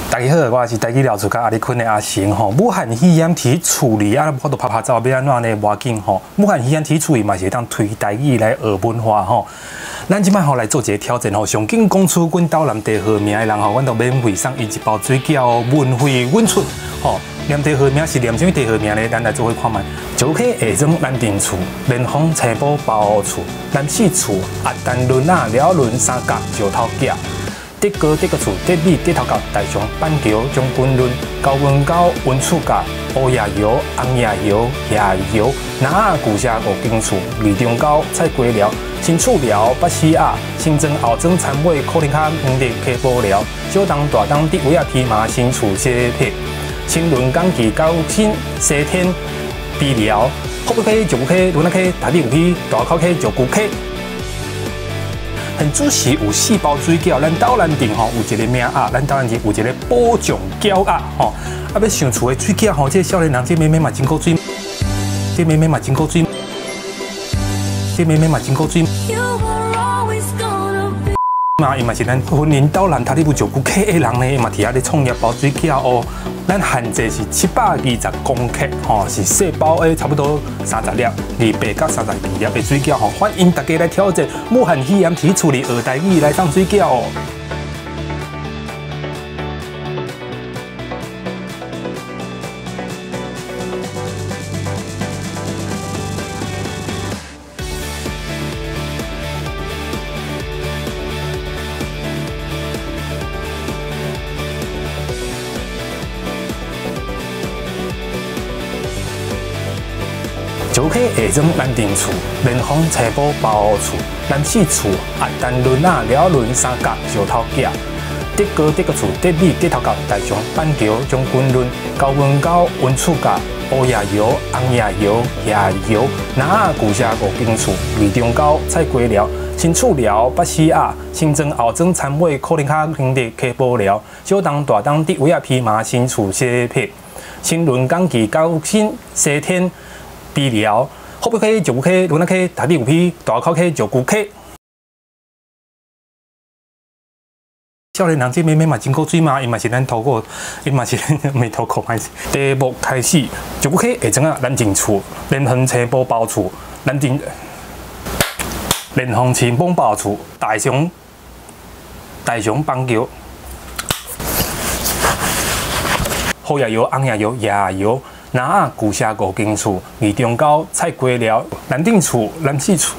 大家好，我是台語老師佮阿里坤的阿成吼。武漢肺炎佇厝裡啊，無法度拍拍走，欲按怎呢？無要緊吼。武漢肺炎佇厝裡嘛是會當推台語來學文化吼。咱這擺吼來做一個挑戰吼，上緊講出阮兜南帝號名的人吼，阮都免費送伊一包水餃哦，免費阮出吼。南帝號名是念啥物地號名呢？咱來做伙看覓。石溪下莊南定厝，連峰青埔包厝，南四厝阿丹崙仔寮崙三甲石頭仔。德高德國厝，德美德頭角，大雄板橋將軍崙，高文高溫厝甲烏夜窑、紅葉窑、夜窑，南亞舊社五間厝，二中溝菜瓜寮，新厝寮北市仔，新莊後莊田尾可能較遠的溪埔寮，小東大東德尾仔披麻新厝西撇，新崙港旗高新西天皮寮，福北溪石鼓溪崙仔溪大里有溪大口溪石鼓溪。很主时有四包水餃，咱斗南鎮吼有一個名鴨，咱斗南鎮有一個寶藏餃仔吼。啊，欲上厝的水餃吼，這個少年人這妹妹嘛真古錐，這妹妹嘛真古錐，這妹妹嘛真古錐。嘛，伊嘛是咱雲林斗南塔里布石鼓溪的人呢，伊嘛佇遐咧創業包水餃哦。咱限制是720公克，吼，是細包的，差不多三十粒，232粒的水餃吼。歡迎大家來挑戰武漢肺炎佇厝裡學台語來送水餃哦。石溪下莊南定厝，連峰青埔包厝，南四厝阿丹崙仔寮崙三甲石頭仔，德高德國厝，德美德頭角，大雄板橋將軍崙，高文高溫厝甲烏夜窑、紅葉窑、夜窑，南亞舊社五間厝，二中溝菜瓜寮，新厝寮北市仔，新莊後莊田尾可能較遠的溪埔寮，小東大東德尾仔披麻新厝西撇，新崙港旗高新西天。皮寮、福北溪、石鼓溪、崙仔溪、大里有溪、大口溪、石鼓溪。少年人這妹妹嘛真古錐嘛，伊嘛是咱透過，伊嘛是沒透過歹勢。題目開始，石鼓溪下莊仔南靖厝，連峰青埔包厝，南靖連峰青埔包厝，大雄板橋，好夜窑、紅葉窑、夜窑。南亞舊社五間厝，二中溝菜瓜寮，南定厝，南四厝。